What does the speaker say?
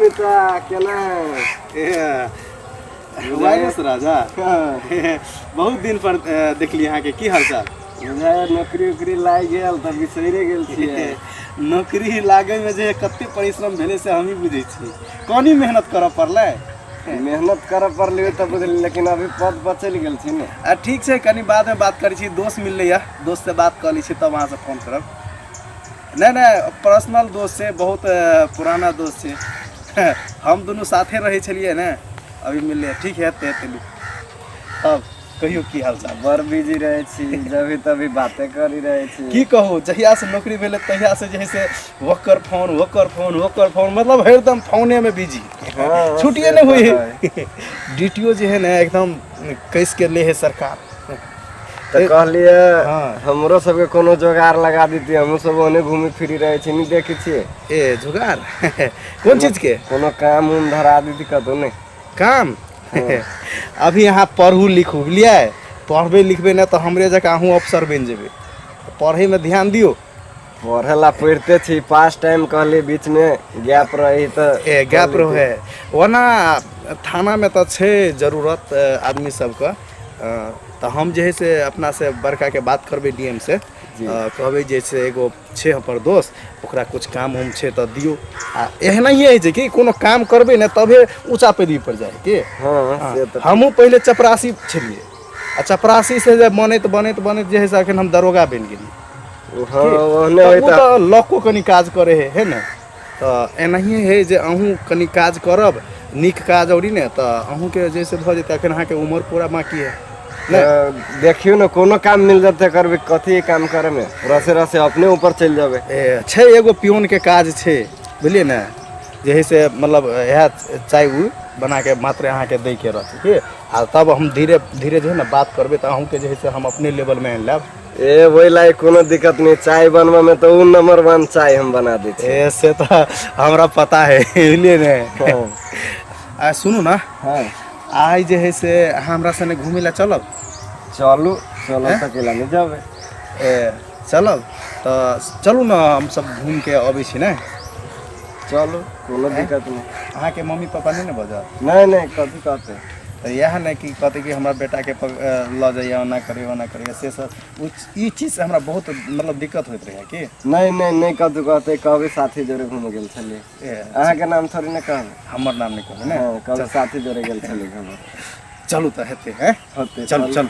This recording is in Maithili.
मित्रा, केना है? वायरस राजा, बहुत दिन पर देखली अहाँके। की हालचाल? बुझाइए नौकरी उकरी लागि गेल तऽ बिसैरे गेल छियै। नौकरी लागैमे जे कते परिश्रम भेलै से हमही बुझै छी। कनी मेहनत करऽ पड़लै। मेहनत करऽ पड़लै तऽ बुझली, लेकिन अभी पद पर चलि गेल छी ने। आ ठीक छै, कनी बादमे बात करै छी। दोस्त मिललै यऽ, दोस्तसँ बात कऽ लै छी, तब अहाँसँ फोन करब। नहि नहि, पर्सनल दोस्त छै, बहुत पुराना दोस्त छै। हम दुनू साथे रहै छलियै ने। अभी मिललै। ठीक है, हेतै हेतै। तब कहियौ, की हाल चाल? बड़ बिजी रहै छी, जभी तभी बाते करी रहै छी। की कहू, जहियासँ नौकरी भेलै तहियासँ जे है से ओकर फोन, ओकर फोन, ओकर फोन, मतलब हरदम फोनेमे बिजी। छुट्टिए से नहि होइ तऽ है। ड्यूटियो जे है ने एकदम कसके ले है सरकार। तऽ कहलियै हमरो सबके कोनो जोगाड़ लगा देतियै, हमहूँ सब ओने घूमी फिरी रहै छी, नहि देखै छियै। ए, जुगाड़ कोन चीजके? कोनो काम उम धरा देती कतहु नहि। काम? अभी अहाँ पढ़ू लिखू, बुझलियै? पढ़बै लिखबै ने तऽ हमरे जकाँ अहूँ अफसर बनि जेबै। पढ़ैमे ध्यान दियौ। पढ़े ला पढ़िते छी, पास टाइम कहली बीचमे गैप रही तऽ। ए, गैप रहै। ओना थानामे तऽ छै जरूरत आदमी सबके, तऽ हम जे है से अपनासँ बड़काके बात करबै, डी एम से कहबै जे से एगो छै हमर दोस्त, ओकरा कुछ काम उम छै तऽ दियौ। आ एहनाइए होइ छै कि कोनो काम करबै ने तबे ऊँचा पदवी पर जाइ की। हँ, से तऽ। हमहूँ पहिले चपरासी छलियै आ चपरासी से जे बनैत बनैत बनैत जे है से अखन हम दरोगा बनि गेलियै। ओहने तऽ होइ ओ तऽ तऽ लको कनि काज करै है, है ने? तऽ एनाहिए है जे अहूँ कनि काज करब, नीक काज औरी ने तऽ अहूँके जैसे भऽ जेतै। अखन अहाँके उमर पूरा बाँकी है ने। तऽ देखियौ ने, कोनो काम मिल जेतै करबै। कथी काम करैमे रसे रसे अपने ऊपर चलि जेबै। ए, छै, एगो पियोनके काज छै, बुझलियै ने? जे है से मतलब इएह चाय उय बनाके मात्र अहाँके दैके रहतै की। आ तब हम धीरे धीरे जे है ने बात करबै तऽ अहूँके जे है से हम अपने लेवलमे आनि लेब। ए, ओहि लायक कोनो दिक्कत नहि। चाय बनबऽ मे तऽ ओ नंबर वन चाय हम बना दै छी। ए, से तऽ हमरा पता है, बुझलियै ने? आ सुनू ने। आइ जे है से अहाँ हमरा सङ्गे घुमै लए चलब। चलू चलू, तऽ केला नहि जेबै? ए, चलब तऽ चलू ने, हमसब घूमिके अबै छी ने। चलू, कोनो दिक्कत नहि। अहाँके मम्मी पापा नहि ने बजत? नहि नहि, कथी कहतै? तऽ इएह ने कि कहतै कि हमरा बेटाके लऽ जाइए, ओना करैए, ओना करैए, से सब। ओ ई चीजसँ हमरा बहुत मतलब दिक्कत होइत रहै कि। नहि नहि नहि, कथी कहतै? कहबै साथी जोरे घूमे गेल छलियै। ए। अहाँके नाम थोड़ी ने कहबै। हमर नाम नहि कहबै ने। हँ, कहबै साथी जोरे गेल छलियै घूमे। चलू तऽ हेतै, हैं? होतै। चलू। चलू।